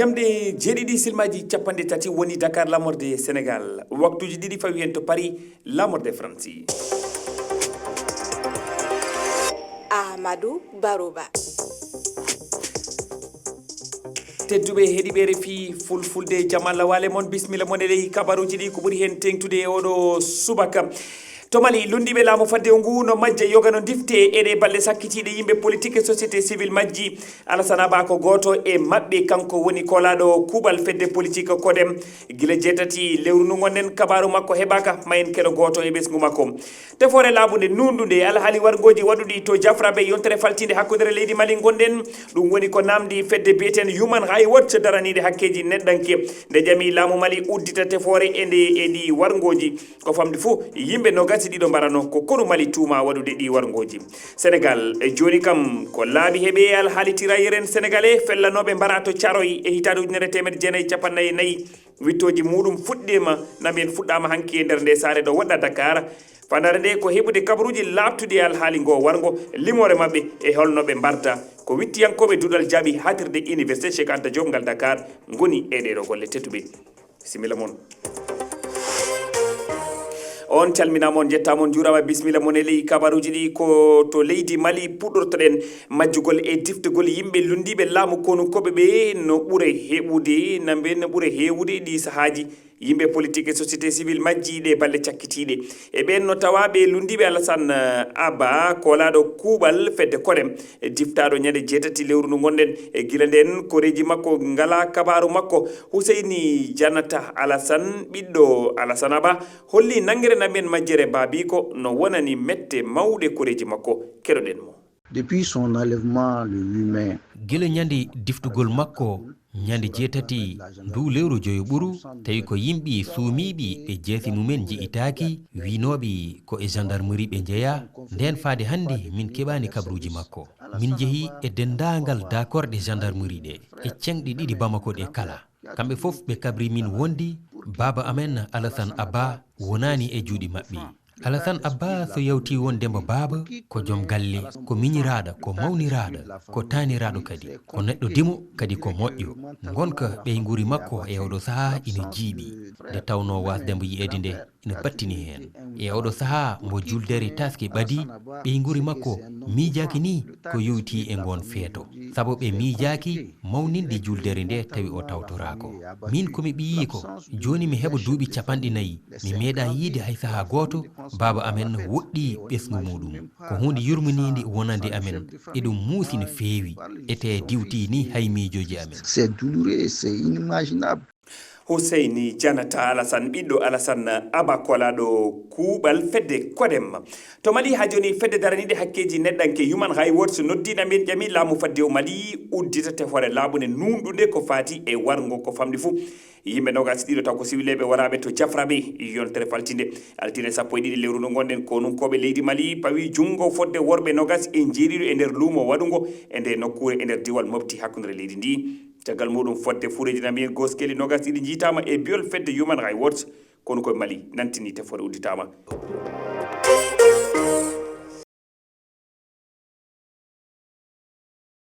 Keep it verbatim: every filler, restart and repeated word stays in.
Jamɗe jeeɗiɗi silmaji capanɗe tati woni Dakar, lamorde Sénégal. Waktuji ɗiɗi fawi hen to Paris, lamorde Faransi. Amadou Baroba. Tedduɓe heɗiɓe R F I Fulfulde, jam Allah waale mon, bismilla mon e ley kabaruji ɗi, ko ɓuri hen teŋtude e oɗo subaka. To Mali, lunndiiɓe laamu faddewu ngu no majja yoga, no ndifte e ɗe balɗe sakkitiiɗe. Yimɓe politique e société civile majji. Alassane Aba ko gooto e maɓɓe, kanko woni koolaaɗo kuuɓal fedde politique Kodem. Gila jeetati lewru ndu ngonɗen, kabaaru makko heɓaaka, ma en keɗo gooto e ɓesngu makko. Tefoore laaɓunde, nuunɗunde e alhaali warngooji waɗuɗi to Jafrabe, yontere faltiinde hakkunde leydi Mali ngonɗen. Ɗum woni ko namdi fedde biyeteende Human Rights Watch daraniinde hakkeeji neɗɗanke. Nde ƴami laamu Mali uddita tefoore e nde, e ɗi warngooji. Ko famɗi fof, yimɓe noogas e ɗiɗo mbarano ko konu Mali tuuma waɗude ɗi warngooji. Senegal, e jooni kam, ko laaɓi heɓe e alhaali tirailleurs sénégalais fellanooɓe mbara to Thiaroye e hitaande ujunere e teemedde jeenayi e cappanɗe nayi e nayi. Wittooji muuɗum fuɗɗiima, na mbiyen fuɗɗaama hanki e nder nde saare ɗo woɗɗa Dakar. Fandaare nde ko heɓude kabaruuji laaɓtuɗi e alhaali ngo warngo, limoore maɓɓe e holno ɓe mbarta. Ko wittiyankooɓe duɗal jaaɓi haaɗtirde Université Cheikh Anta Diop ngal Dakar ngoni e ɗeeɗo golle tedduɓe. Bisimilla mon. On calminaama, on njettaama, on njuuraama, bisimilla mon e ley kabaruuji ɗi. Ko to leydi Mali puɗɗortoɗen majjugol e diftugol yimɓe lunndiiɓe laamu konunkooɓe ɓe no ɓure heɓude, na mbiyen no ɓure heewude ɗi sahaaji. Yimɓe politique e société civile majji ɗe balɗe cakkitiiɗe. E ɓeen no tawaa ɓe lunndiiɓe Alassane Aba, koolaaɗo kuuɓal fedde Kodem, e diftaaɗo ñande jeetati lewru ndu ngonɗen. E gila ndeen, koreeji makko ngalaa kabaaru makko. Huseyni Janata Alassane, ɓiɗɗo Alassane Aba, holli nanngere na mbiyen majjere baabiiko no wonani mette mawɗe koreeji makko. Keɗoɗen mo. Depuis son enlèvement le huit mai. Gila ñande diftugol makko, ñande jeetati ndu lewru joyo ɓuru, tawi ko yimɓe suumiiɓe ɓe jeese mumen njiyetaaki, wiynooɓe ko e gendarmerie ɓe njeyaa. Ndeen faade hannde min keɓaani kabruuji makko. Min njehi e denndaangal daakorɗe gendarmerie ɗe, e ceŋɗe ɗiɗi Bamako ɗe kala. Kamɓe fof ɓe kabri min wondi baaba amen Alassane Aba wonaani e juuɗe maɓɓe. Alassane Aba so yawti wonde mo baaba, ko joom galle, ko miñiraaɗo, ko mawniraaɗo, ko taaniraaɗo kadi, ko neɗɗo dimo kadi ko moƴƴo. Ngonka ɓeynguure makko e oɗo sahaa ina jiiɓi, nde tawnoo waasde mo yiyeede nde ina battini heen. E oɗo sahaa mo juldere taaske ɓadii, ɓeynguure makko miijaaki nii ko yowti e ngoon feeto, sabu ɓe miijaaki mawninde juldere nde tawi o tawtoraako. Miin ko mi ɓiyiiko, jooni mi heɓa duuɓi capanɗe nayi, mi meeɗaa yiyde hay sahaa gooto baaba amen woɗɗi ɓesngu muuɗum. Ko huunde yurminiinde wonande amen, eɗum muusi no feewi, ete diwtii nii hay miijooji amen. C'est douloureux, c'est inimaginable. Huseyni Janata Alassane, ɓiɗɗo Alassane Aba, koolaaɗo kuuɓal fedde Kodem. To Mali, haa jooni, fedde daraniinde hakkeeji neɗɗanke Human Rights Watch noddii na mbiyen ƴami laamu faddewu Mali uddita tefoore laaɓunde nuunɗunde ko faati e warngo ko famɗi fuu. Yimɓe noogas e ɗiɗo taw ko siwileeɓe waraaɓe to Jafrabe, yontere faltiinde altine sappo e ɗiɗi lewru ndu ngonɗen, konunkooɓe leydi Mali pawi junngo fodde worɓe noogas e njeeɗiɗo e nder luumo waɗungo e nde nokkuure e nder diiwal Mopti, hakkunde leydi ndi. Caggal muuɗum, fodde fuureeji na mbiyen gooskeli noogas e ɗiɗi njiytaama e biol fedde Human Rights Watch, konunkooɓe Mali nantini tefoore udditaama.